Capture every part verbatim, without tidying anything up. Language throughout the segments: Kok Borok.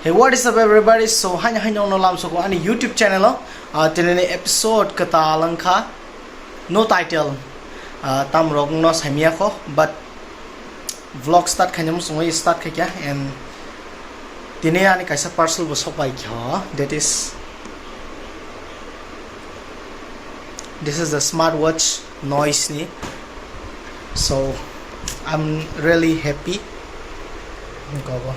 Hey, what is up everybody? So, haino haino no lam soko ani YouTube channel o, ah, tini ni episode kwtal wngkha, no title, ah, tam rok no saimya kho, but vlog start khaina muchungwi start khaikha, and tini ani kaisa parcel bo sokpai kho, that is, this is the smartwatch Noise ni. So, I'm really happy. Gogo.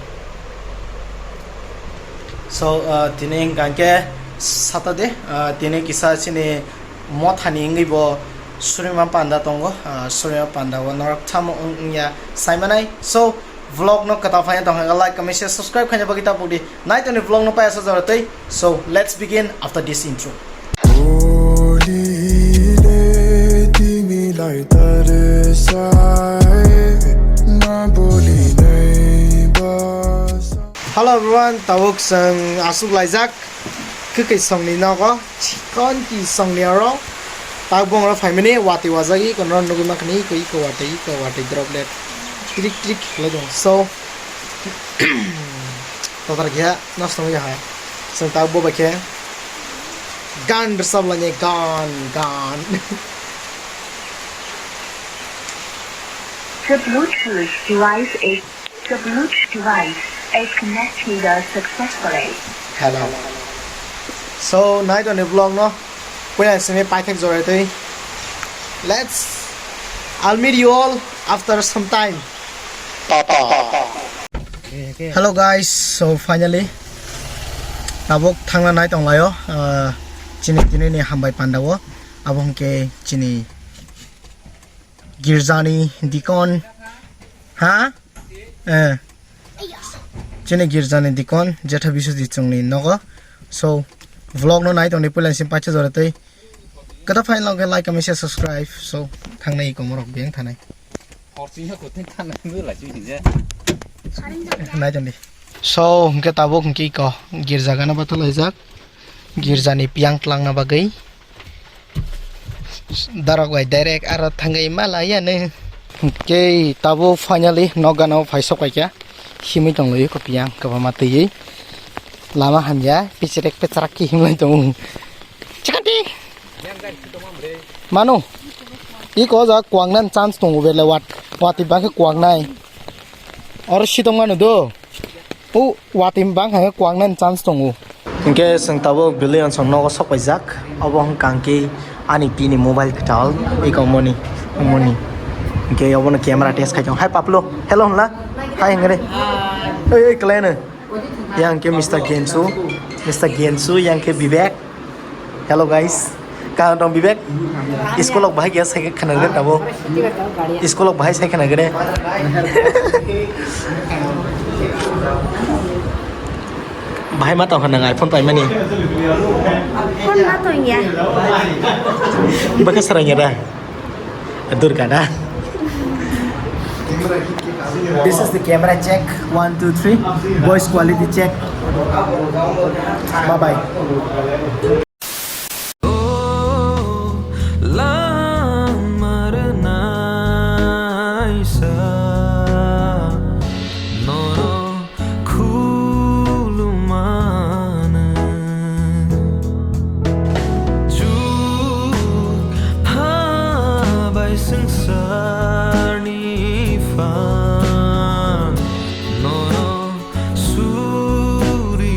So, uh, tini hingkha khe Saturday, uh, tini kisa chini mothani wngwi bo Surima Panda tongo, uh, Surima Panda o norok thamo wng-, wngya saimanai. So, vlog no kwtal phaina tongkha, like, comment, share, subscribe khaina bagwi ta pokdi. Naitoni vlog no paiya sa jora tei. So, let's begin after this intro. Boli le timi lai tare sai, ma boli nei bas. Hello everyone, tabuk chwng aswk laijak, kwkwi songni nogo, chikon ki songni oro. Tabuk bongro phaimani watwi wajak, iko no nugwi mankha ni, iko, iko watwi, iko watwi droplet trik trik khlai tongo. So, totar khe nosto wngya ha. Chwng tabuk bo bai khe gan rwchap lainai, gan, gan. The Bluetooth device is, the Bluetooth device is connected successfully. Hello. So, naitoni vlog no puila simi paithak jorai twi. Let's, I'll meet you all after some time. Hello guys, so finally tabuk thangna nai tonglaio, ah, chini, chini ni hambai panda o, abo hwnkhe chini girjani dikon, ha? Eh. Chini girjani dikon, jetha Biswajit chwngni nogo. So, vlog no nai tongdi puila simi paithak jorai twi. Kwtal phaina logkhe like, comment, share, subscribe. So, thangnai iko morok beng thanai. Nai tongdi. So, hwnkhe tabuk hwnkhe iko girja gana bathalaijak. Girjani piyang tlangna bagwi. Darok bai direct aro thangwi malaiya ne. Hwnkhe tabuk finally nok gana o phai sok paikha. Himwi tonglaio iko piyang kwbangma twiwi. Lama hamya, pichrek pecrak khe himlai tongo. Chakati. Manu. Iko o jaga kwangna chance tongo bele wat. Watwi bakhe kwangnai. Oro sitong manu do. O watwi bangkha khe kwangna chance tongo. Hinkhe chwng tabuk Billions nogo sok paijak. Obo hwnkha khe ani tini mobile kwtal. Iko moni. Moni. Hinkhe obono camera test khai tongo. Hai Paplo. Hello hwnla. Hai hwnkhe. Oi, oi, kwlaino. Yang khe Mister Gensu, Mister Gensu, yang khe Bibek. Hello guys, kaham tong Bibek? School rok bahai khe sai khana gede tabo. School rok bahai sai khana gede. Bahai ma tong khana nang iPhone paimani. Phone ma tong ya. Baka sarang ya da. Durga da. This is the camera check. One, two, three. Voice quality check. Bye bye. Khulumano jug ha bai swngsarni phan nono suriwano.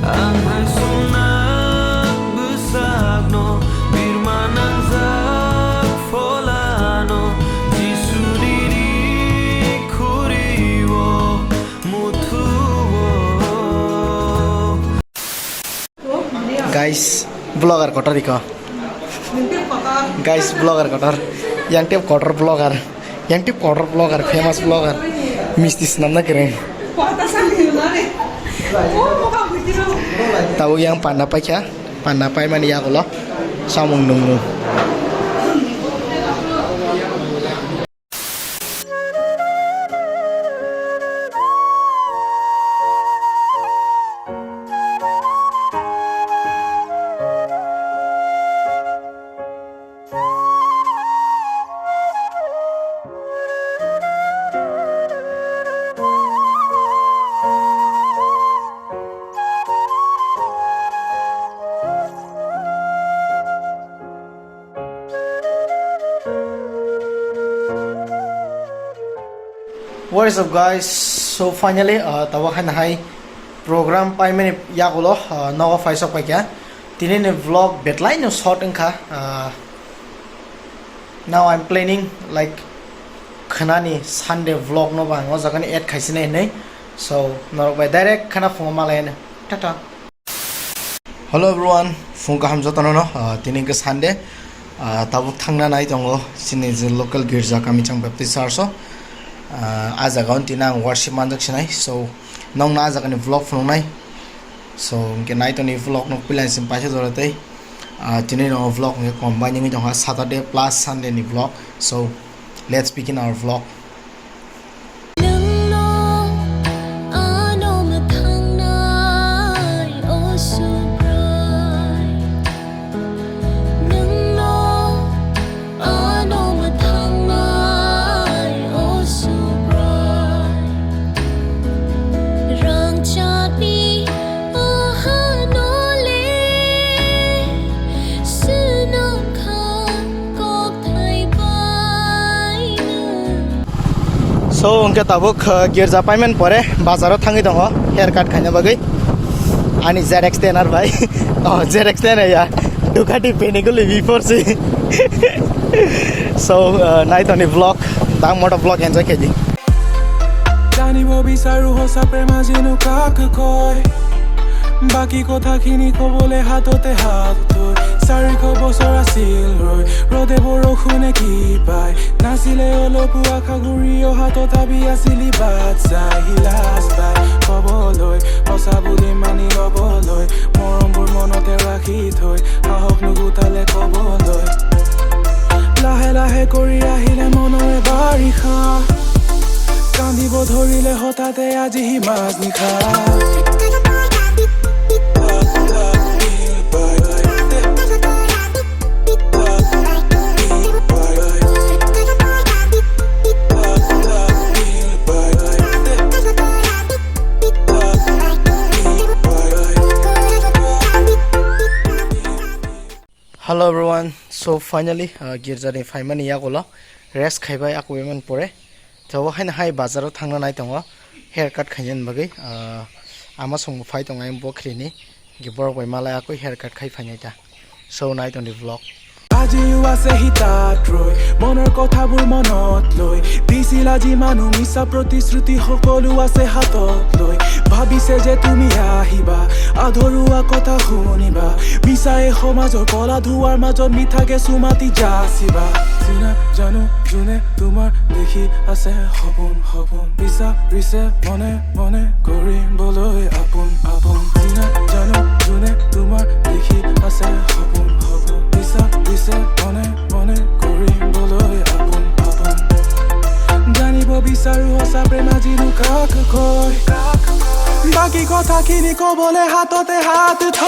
Ang hai sumnang bwsakno birma nangjak pholano Jisuni ri khurio muthuo. Guys, vlogger kotor iko. Guys, vlogger kotor. Yang tip kotor vlogger. Yang tip kotor vlogger, famous vlogger. Misti swnamna kwrwng. Tabuk yang panda paikha. Panda paimani yagulo samung nungmung. What is up, guys? So finally, uh, tabuk haino hai program paimani yagulo, uh, nogo phaisok paikha. Tini ni vlog betlai no short wngkha. Uh, now I'm planning, like, khnani Sunday vlog no bang o jaga ni add khaisina hinwi. So norok bai direct khna phungo malai ani. Tata. Hello everyone, phung kaham jotono no, ah, tini hwnkhe Sunday, ah, tabuk thangna nai tongo chini je local girja Kamichang Baptist Church o, ah, a jaga o tini ang worship manjak sinai, so nokno a jaga ni vlog phunuknai, so hwnkhe nai toni vlog nok pilaini sim paisa jora tei, ah, tini no vlog hwnkhe combine wngwi tongkha Saturday plus Sunday ni vlog, so let's begin our vlog. Nwngno ano mwthangnai, o Subrai. Nwngno ano mwthangnai, o Subrai. Rangchakni o hano le swnam kha kokthai bai nwng. So, hwnkhe tabuk, uh, girja paiman pore bazaro thangwi tongo hair cut khaina bagwi. Ani Xerox tenor bai. Oh, Xerox tenor ya. Ducati Pinnacle V four si. So, uh, nai toni vlog, dang moto vlog enjoy khaidi. Jani bo bisaru hosa prema jinu kak koi. Baki kotha khini kobole hatote hat thoi. Sari ko bosor asil roi. Rode boro khune ki pai. Nasile olo pua khaguri o hato tabi asili bat sai hilas bai. Koboloi, osa budi mani roboloi. Morom bur monote rakhi thoi. Ahok nugu tale koboloi. Lahe lahe kori ahile monore barikha. Kandi bo dhorile hotate aji hi magni kha. Hello everyone, so finally, uh, girja ni phaimani yagulo rest khaibai aku eman pore. Tabuk haino hai bazaro thangna nai tongo hair cut khaina bagwi, uh, ama songbo phai tongo ayang bo khrini. Ge borok bai malai akui hair cut khai phainai ta. So nai toni vlog. Aji uase hita troi, monor kotha bur monot loi. Bisi laji manu misa protisruti hokolu ase hatot loi. Bhabise je tumi ahiba, adhorua kotha huniba. Misa e homajor kola dhuar major mitha ke sumati jasiba. Sina janu june tumar dekhi ase hopon hopon. Bisa rise mone mone kori boloi apun apun. Sina janu june tumar dekhi ase hopon hopon. Bisa rise mone mone kori boloi apun apun. Jani bo bisaru hosa prema jinu kak koi. Baki kotha khini kobole hatote hat thoi.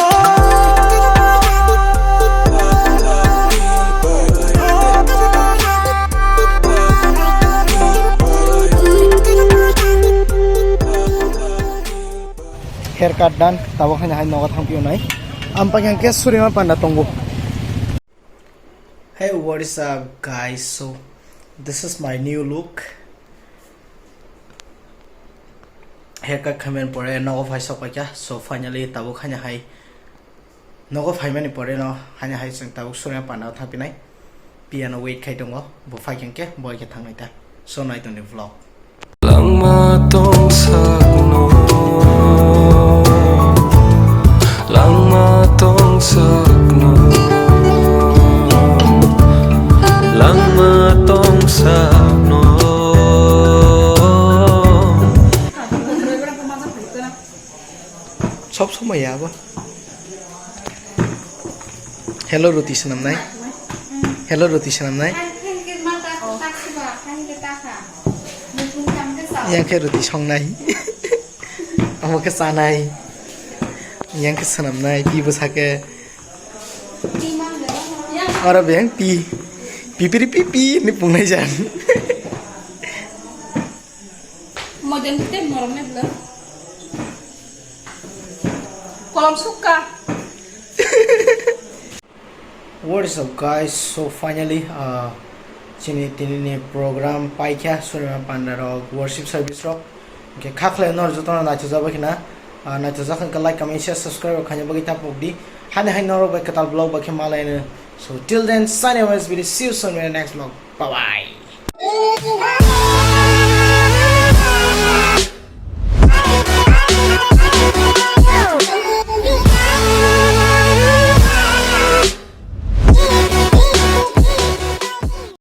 Hair cut done, tabuk haino hai nogo thangpio nai. Ampang yang ke surima panda tongo. Hey, what is up, guys? So, this is my new look. Haircut khaimani pore nogo phai sok paikha. So, finally, tabuk haino hai nogo phaimani pore no haino hai chwng tabuk surya panda thangpinai. Piano wait khai tongo. Bo phai khe, bo khe thangnai ta. So, nai tongni vlog. Langma tong sakno, langma tong sakno, langma tong sakno. Sob somoi ya bo. Hello roti swnamnai. Hello roti swnamnai. Yang khe roti songnai. Omo khe chanai. Yang khe swnamnai. Pi bwsa khe. Oro beng pi. Pipiri pipi ni pungnai jan. Modern tei morok ni bwlwng. Kolom sukha. What is up, guys? So finally, uh, Chini tini ni program paikha, Surima Panda rok, worship service rok. Hwnkhe kha khlai nor jotono naithokjak bai khna, ah, naithokjak hwnkhe like, comment, share, subscribe rok khaina bagwi ta pokdi. Hani hai norok bai kwtal vlog bai khe malaino. So till then, signing off, S B D. See you soon in the next vlog. Bye bye.